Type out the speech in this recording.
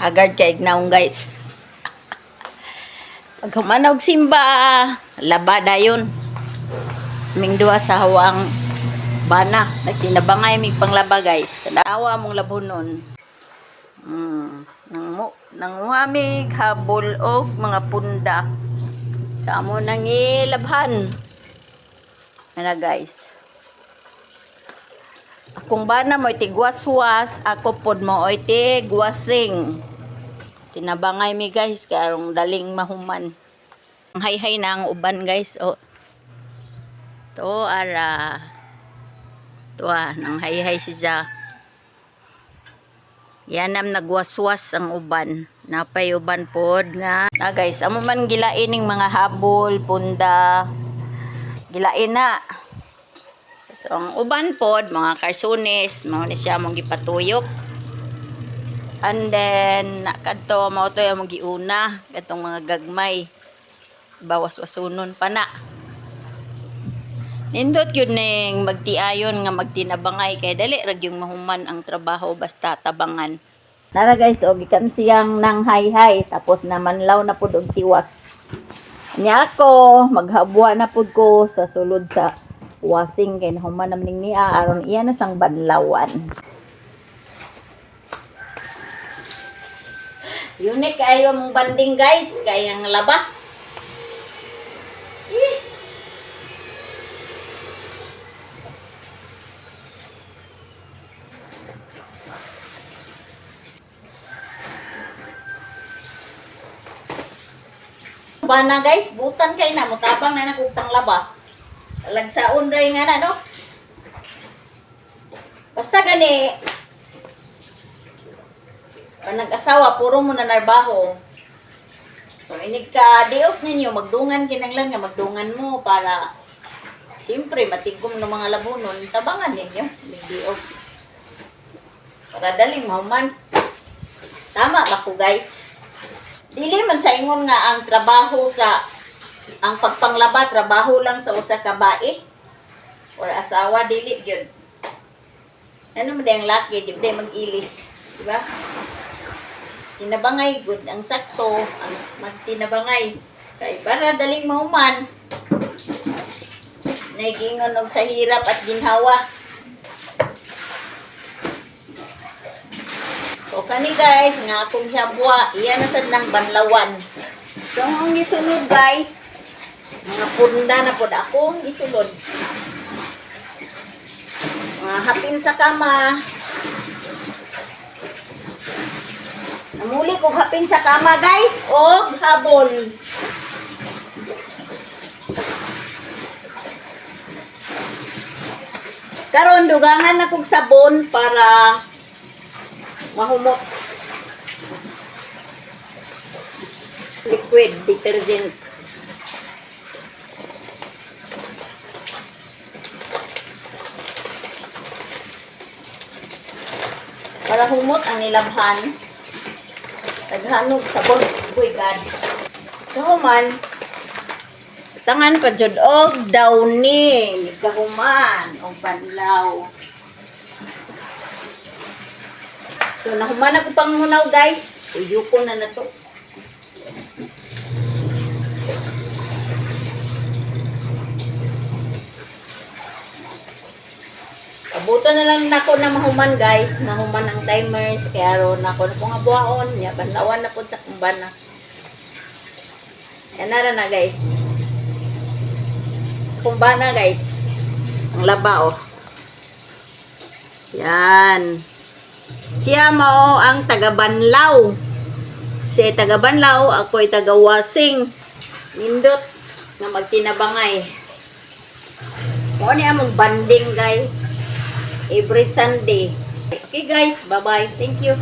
Haggard kay naong, guys. Pag human og simba, laba dayon. Ming duha sa hawang bana. Nagtinabangay mig panglaba, guys. Tanawa mong labhonon. Nanguha mig habol og mga punda. Kamo nang ilabhan. Ana, guys. Akong bana mo tigwas-was, ako pod mo tigwasing. Tinabangay mi, guys, karong daling mahuman. Hay-hay na ang uban, guys. Oh. To ara. To ah, nang hay-hay si siya. Yan am nagwaswas ang uban. Napay uban pod nga. Ah guys, amo man gilain ning mga habol, punda. Gilain na. So ang uban pod, mga karsunis, mao ni siya among gipatuyok. And then kadto mao to among giuna katong mga gagmay. Bawas-wasunon pa na. Nindot yun ning magtiayon nga magtinabangay kay dali ra gyung mahuman ang trabaho basta tabangan. Nara guys, og gikan siyang nang hay-hay tapos namanlaw na pud og tiwas. Nya ako maghabwa na pud ko sa sulod sa wasing kay nahuman naman ning niya aron iya na sang banlawan. Unique kayo mong banding, guys, kay ang laba. Eh. Bana guys, butan kay na mutabang na nakog panglaba. Lagsaon ray nga na no. Basta gani pag nag-asawa, puro mo na narbaho. So, inig ka, day off ninyo, magdungan kinanglan nga, magdungan mo para, siyempre, matigom ng mga labunon, tabangan ninyo, inig day off. Para daling mahuman. Tama ba ko, guys? Dili man sa ingon nga ang trabaho sa, ang pagpanglaba, trabaho lang sa usa ka bae or asawa, dili gyud. Ano mo ang laki, di ba mag-ilis, di ba? Tinabangay good ang sakto ang magtinabangay kay para daling mahuman. Naigingon og sa hirap at ginhawa. O kani guys nga akong habwa, iya na sad nang banlawan. So ang gisunod guys, mga punda na pod akong gisulod, mga hapin sa kama. Namuli kog hapin sa kama guys, og habol. Karon dugangan na kog sabon para mahumot. Liquid detergent. Para humot ang nilabhan. Taghanog sabon. Uy, God. Kahuman, tangan pa jud og downy. Kahuman og banlaw. So nahuman ako panghunaw, guys. Uyuko na na to. Abuto na lang nako na mahuman, guys. Mahuman ang timers. Kaya ron ako na pong abuhaon. Ya, banlawan na po sa kumbana. Yan na ra na guys. Kumbana guys. Ang laba oh. Yan. Siya mao ang taga-Banlaw. Siya taga-Banlaw, ako'y taga-Wasing. Nindot nga magtinabangay. Mao ni among banding guys. Every Sunday. Okay guys, bye-bye. Thank you.